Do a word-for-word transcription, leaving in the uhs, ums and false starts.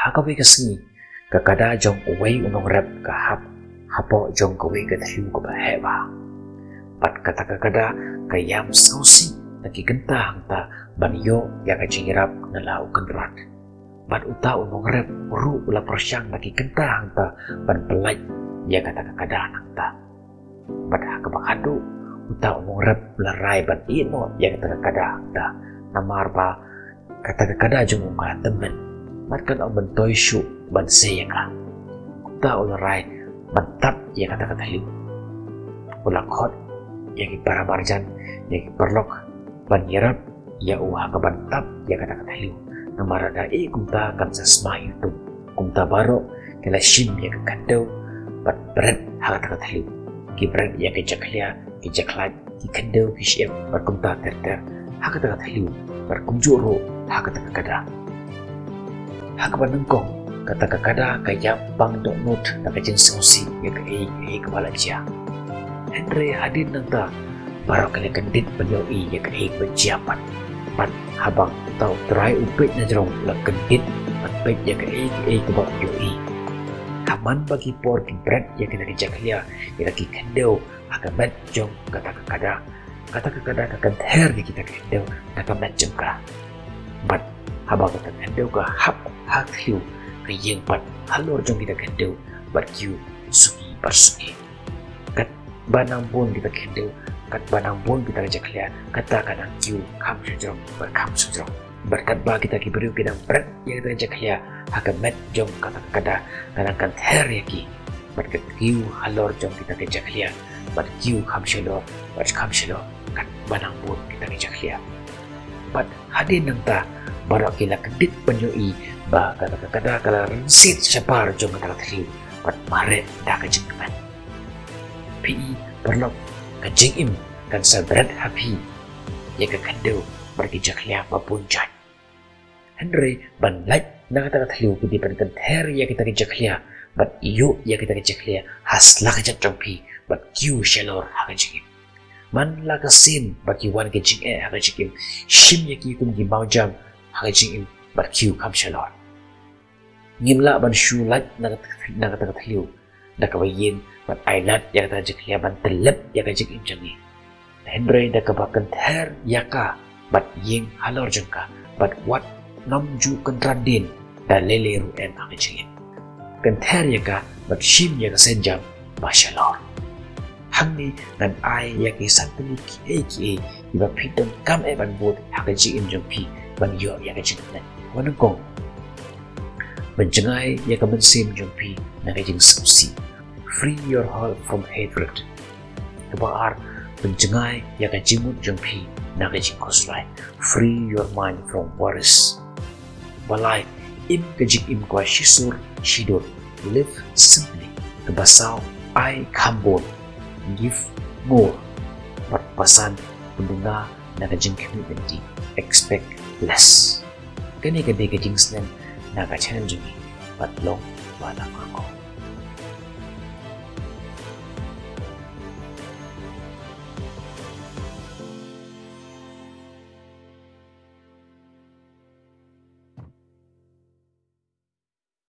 Ha kawei ka sngi, ka kada jong uwei u nongrep ka hap hapoh jong kawei ka thliew kaba heh bha. Bad kata ka kada ka ïam sngewsih na ki kynta hangta ban ïoh ïa ka jingïarap na la u kynrad. Bad uta u nongrep ruh u la pyrshang na ki kynta hangta ban pyllait ïa kata ka kada nangta. Bad ha kaba khatduh, uta u nongrep u la rai ban ïeh noh ïa kata ka kada hangta, namar ba kata ka kada jong u ka tymmen. Bad kan ym myntoi shuh ban sei ïa ka. Kumta u la rai ban tap ïa kata ka thliew. U la khot ïa ki para marjan, ïa ki paralok ban ïarap ïa u ha kaban tap ïa kata ka thliew. Namar lada ïeh kumta kan sa sma ïa u. Kumta baroh ki la shim ïa ka khyndew bad bret ha kata ka thliew. Ki bret ïa ki jakhlia, ki jakhlait, ki khyndew, ki shyiap bad kumta ter ter ha kata ka thliew, bad kumjuh ruh ha kata ka kada. Ha kaba nyngkong, kata ka kada ka ïap bang dohnud na ka jingsngewsih ïa kaei kaei kaba la jia. Hynrei hadien nangta, baroh ki la kyndit ban ïohi ïa kaei kaba jia pat. Bad haba uta u trai u peit na jrong, u la kyndit ban peit ïa kaei kaei kaba u ïohi. Ha man ba ki por ki bret ïa kita ki jakhlia, ïa ki khyndew ha ka met jong kata ka kada, kata ka kada ka kynther ïa kita ki khyndew na ka met jong ka. Bad haba kata ka khyndew ka hap ha ka thliew, ka ïeng pat halor jong kita ki khyndew bad kiew suki bad suki. Katba nang bun kita ki khyndew, katba nang bun kita ki jakhlia, kata ka nang kiew kham shajrong bad kham shajrong. Bad katba kita ki briew ki nang bret ïa kita ki jakhlia ha ka met jong kata ka kada, ka nang kynther ïa ki. Bad ka kiew halor jong kita ki jakhlia, bad kiew kham shalor bad kham shalor katba nang bun kita ki jakhlia. Bad hadien nangta, baroh ki la kyndit ban ïohi ba kata ka kada ka la rynsied shabar jong kata ka thliew bad mareh da ka jingkmen. Phi i paralok, ka jingim kan sa bret ha phi ïa ka khyndew bad ki jakhlia ba bun jait. Hynrei ban lait na kata ka thliew, phi dei ban kynther ïa kita ki jakhlia bad ïuh ïa kita ki jakhlia ha sla ka jait jong phi bad kiew shalor ha ka jingim. Man la ka sien ba ki wan ki jingeh ha ka jingim, shim ïa ki kum ki mawjam ha ka jingim bad kiew kham shalor. Ngim lah ban shu lait na kata, na kata ka thliew da kaba ïeng bad ai lad ïa kata ka jakhlia ban tyllep ïa ka jingim jong ngi. Hynrei da kaba kynther ïa ka bad ïeng halor jong ka, bad wat nym ju kynran dien da lei lei ruh em ha ka jingim. Kynther ïa ka bad shim ïa ka sienjam ba shalor. Hangne ngan ai ïa ki san tylli kiei kiei kiba phi donkam eh ban bud ha ka jingim jong phi ban ïoh ïa ka jingkmen. Kaba nyngkong, pynjngai ïa ka mynsiem jong phi na ka jingsngewsih. Free your heart from hatred. Kaba ar, pynjngai ïa ka jingmut jong phi na ka jingkhuslai. Free your mind from worries. Ba lai, im ka jingim kaba shisur shidur. Live simply. Kaba saw, ai kham bun. Give more. Bad ba san, pynbna na ka jingkhmih lynti. Expect less. Kane ka dei ka jingsneng na ka channel jong ngi. Bad long ba la kyrkhu.